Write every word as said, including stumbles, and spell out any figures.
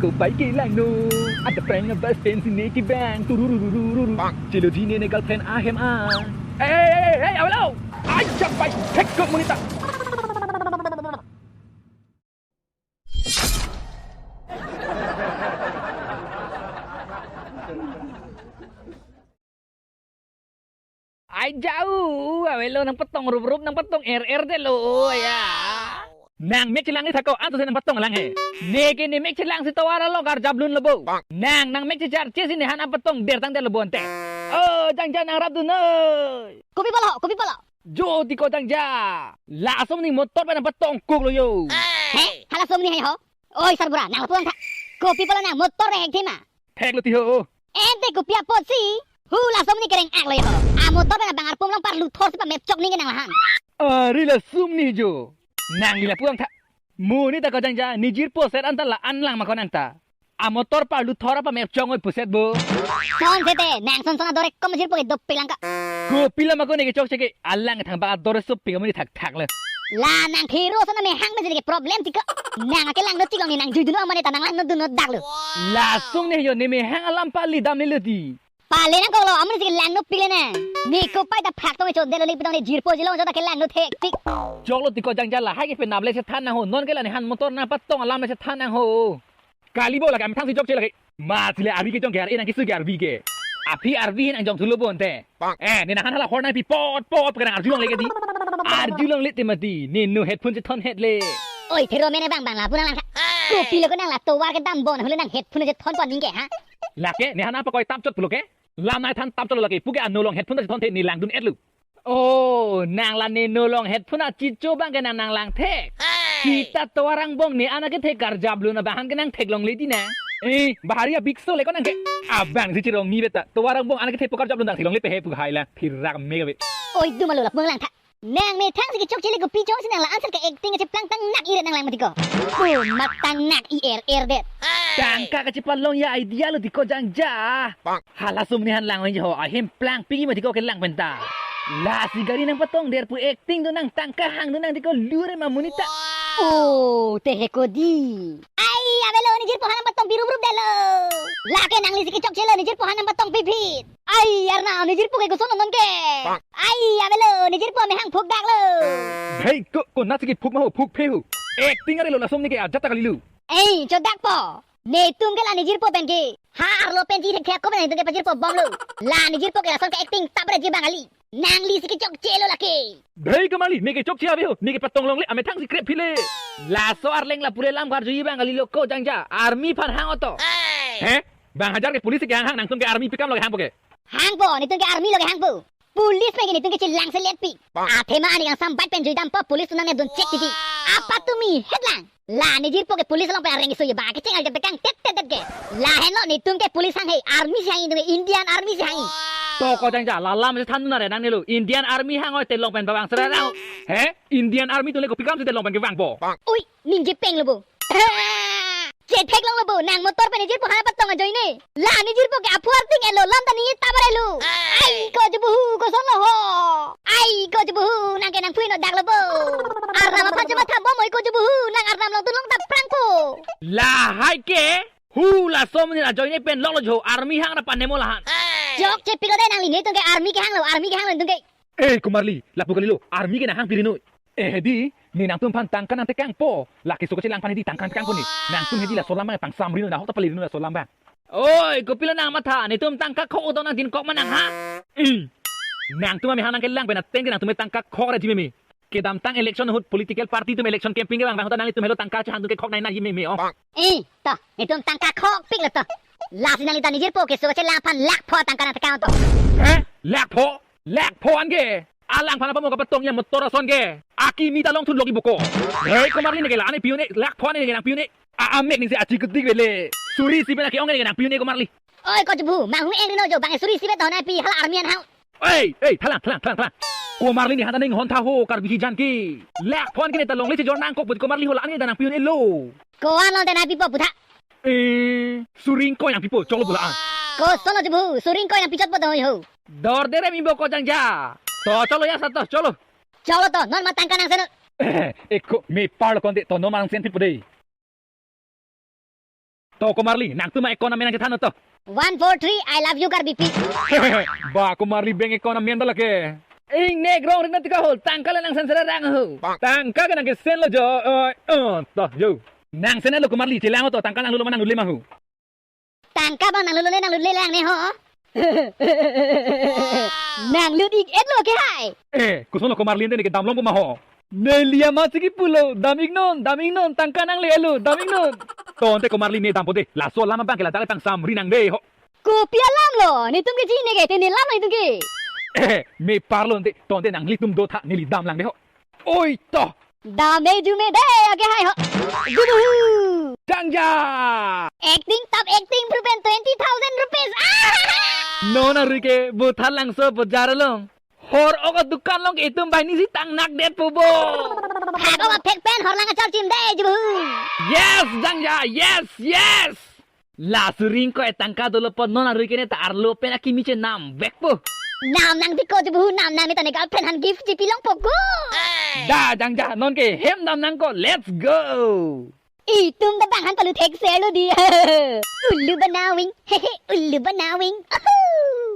Kopai kelangno. Ada prank na best friend si ne kibang. Turururururu. Chelo ji ne ne girlfriend ahem a. Eh, eh, eh, eh, awelo. Ai, chapai. Thek ko monita. Ai jau, awelo nangpatong ruprup, nangpatong er er det lo, ya. Nang mek chelang ni thak ko, anto si nangpatong lang he. Ne ke ne mek chelang si tovar along karjap lun lo bo. Nang, nang mek checharche si ne han apatong der tang det lo bo ante. O, jangja nangrapdun noi. Kopi pulo, kopi pulo. Jo ti ko jangja. Laso amonit motor pen nangpatong kuk lo yo. He? Halaso amonit hai ho? Oi, sarbura, nang lapu-an tha. Kopi pulo nang motor pen hekthema. Thek lo ti ho. Ante kopi apotsi? Hu, laso amonit kereng-ak lo yo. Amotor pen abang arpum along parlu thor si pamepchok ning ke nang lahan. Ari laso amonit jo. Nang di lapu-an tha. Monit ta ko jangja, ne jirpo set anta la-an lang ma ko nang ta. Amotor parlu thor apamepchok oi puset bo. Son sete, nang son son adore kom jirpo ke dopik lang ka. Kopi lo ma ko ne kechokche ke, alang thang ba adore sopik amonit thakthak le. La nang khiro son amehang me jene ke problem ti ko. Nang akelangno tik along ne nang juidunnon amonit ta nang langno dunnon dak lo. Laso amonit jo ne mehang alam pali damle lo ti. Pale nangkok lo, amonit si kelangno pik le nang. Ne kopai ta phak tong chot det lo, ne pitong ne jirpo jilong chot ta kelangno thek tik. Choklo ti ko jangja, lahai ke penap le chethan nang ho. Non ke la ne han motor nangpatong alam le chethan nang ho. Kali bo lake amethang si chokche lake. Mati le arvi ke jong ke ar-e nang kisu ke arvi ke. Aphi arvi nang jong thulo bo ante. Eh, ne nang han hala hor nangpi pot pot ke nang arjulongle ke di. Arjulongle te mati. Ne no headphone chethon het le. Oi, thero mene bang bang lapu nang lang tha. Kopi lo ko nang la tovar kedam bon hule nang headphone chethon pon ning ke ha. Lake, ne han apa koi tap chot pulo ke? Lam nai than tap chot lo lake, puke ano along headphone ta chethon the ne langdun et lo. O, nang la ne no along headphone achicho bang ke nang nang lang thek. Sita tovar angbong ne an akethe karjap lun abang han ke nang theklongle di nang. Eh, bahari abikso le ko nang ke. Abang si chirong ni beta. Tovar angbong an akethe pu karjap lun nang theklongle pe he pu hai la. Phirak me ke be. Oi, duma lo lapu nang lang tha. Nang methang si kechokche le kopi chong si nang la-an sat ke acting kacheplang tang nak iret nang lang mati ko. Pu matang nak i er er det. Tangka kachepalong ya idea lo ti ko jangja. Halaso amonit han lang oi ho, ahem plang pigi mati ko kelang penta. Lasi gari nangpatong der pu acting do nang tangka hang do nang ti ko lure ma monit ta. O, te he ko di. Ai, avelo ne jirpo han nangpatong pi ruprup det lo. Lake nangli si kechokche lo ne jirpo han nangpatong piphit. Ai, arnam, ne jirpo ke koson non ke. Ai, avelo, ne jirpo amehang phukdak lo. Hei, ko, konat si kephuk ma ho, phukphe ho. Acting are lo laso amonit ke ajat ta kali lo. Ei, chodakpo. Netum ke la ne jirpo pen ke ha arlo pen ji thekthek ako pen netum ke pajirpo bomlo. La ne jirpo ke lason ke acting tapre ji bang kali. Nangli si kechokche lo lake. Dei komarli, ne kechokche ave ho, ne kepatong longle, amethang si krep phile. Laso arleng lapu le lam karjuji bang kali lo ko jangja. Army aphan hang oto. He? Bang Hajar ke police ke hang hang, nangtum ke army pi kam lo ke hangpo ke? Hangpo, netum ke army lo ke hangpo. Police pen ke netum ke chelang selet pi. Athema ani kangsam bat pen juidampo, police atum nangne dun chek titi. Apa tumi hetlang. La ne jirpo ke police along pen areng iso ye ba kecheng aljak tekang tet tet tet ke. Lahenlo netum ke police hang he, army si hang, netum ke Indian Army si hang. To ko jangja, la lam si than nare nangne lo. Indian Army hang oi telong pen bang sera rao. He? Indian Army atum le kopi kam si telong pen kevangpo? Ui, ningje peng lo bo. Chetheklong lo bo, nang motor pen ne jirpo han patong ajoine. La ne jirpo ke aphu arting elo, lam ta ne tapre lo. Ai, ko jubuhu, koson lo ho. Ai, ko jubuhu, nang ke nangphui no dak lo bo. Arnam aphan chematha bom oi ko jubuhu, nang arnam along tun long ta prangpo. Lahai ke, hu laso amonit ajoine pen lok lo jo, army hang ra panemo lahan. Chokche pik lo dei nangli, netum ke army kehang lo, army kehang lo netum ke. Eh, komarli, lapu kali lo, army ke nang hang piri noi. Eh, hedi, ne nangtum aphan tangka nangtekangpo. Lake so kachelangphan hedi tangka nangtekangpo ne. Nangtum hedi laso alam abang pangsamri noi, nahok ta pali noi laso alam abang. Oi, kopilo nang matha, netum tangka khok utong nangdinkok ma nang ha? Mm. Nangtum amehang nangkelang pen ateng ke nangtum tangka khok ra ji meme. Kedamtang election ahut political party atum election campaign kevang vang ahut ta nanglitum helo tangka chehang atum ke khok nai nai ji meme, oh. Eh, to, netum tangka khokpik lo to. Lasi nangli ta ne jirpo ke so kachelangphan lakh pho tangka nangtekang to. Eh? Lakh pho? Lakh pho an ke? Alangphan apa mo kapatong ya motor ason ke? Akimi ta longthun lok ibuko. Hei, komarli ne ke la-an pi un-e, lakh pho an ne ke nangpi un-e. A, amek ning si achi kutik vele. Suri isi pen ake-ong ne ke nangpi un-e komarli. Oi, ko jubuhu, manghu eng rino jo, bang suri isi pen to nangpi, hala army an hang. Ei, ei, thalang, thalang, thalang, thalang. Komarli ne han ta ning hon tha ho, Karbi hijan ke. Lakh pho an ke ne ta longle chejor nangkok put komarli ho la-an ke ta nangpi un-e lo. Ko-an along ta nangpipo putha. Eh, suri ingkoi nangpipo, choklo bo la-an. Koson lo jubuhu, suri ingkoi nangpi chotpo to ho. Dorde re mi bo ko jangja. To choklo ya sa to, choklo. Choklo to, non ma tangka nangsen. Eh, eko, me parlo konde to non ma nangsen phitpo dei. To komarli, nangtum account amen nangchethan to. One four three, I love you, Karbipi. Ba komarli, bank account amen ta lake. Ingnek rong rik na tika hol, tangka le nang sensera rang ho. Tangka ke nangkesen lo jo, oi, oh, to, jo. Nang sene lo komarli, chelang to, tangka nanglulo ma nanglule ma ho. Tangka bang nanglulo le nanglule lang ne ho. Nanglut ik-et lo ke hai. Eh, koson lo komarli, ante ne kedam longpo ma ho. Neli ama chiki pulo, dam iknon, dam iknon, tangka nangle lo, dam iknon. To ante komarli, ne dampo de, laso alam abang ke ladak le pangsamri nang de ho. Kopi alam lo, netum ke chini ke, te ne alam lo netum ke. Eh, me parlo ante, to ante nanglitum dotha, neli dam lang de ho. Oi to. Dam me ju me de, okay hai ho. Jubuhu. Jangja. Acting top acting, proof and twenty thousand rupees. Ah! Non arui ke Butharlangso bojar along. Hor ok adukan along ke itum banghini si tang nakdet po bo. Hak ok aphek pen horlang achar chim de, jubuhu. Yes, Jangja, yes, yes. La suring ko etangka dolo po, non arui ke ne ta arlo pen akimi chenam vekpo. Nam nang di ko, jubuhu, nam nang, ne ta ne girlfriend aphan gift chipi longpo ko. Da, Jangja, non ke hem dam nang ko, let's go. Itum ta bang han palu thek ser lo di. Ullu banawing, hehe, ullu banawing. Uhu.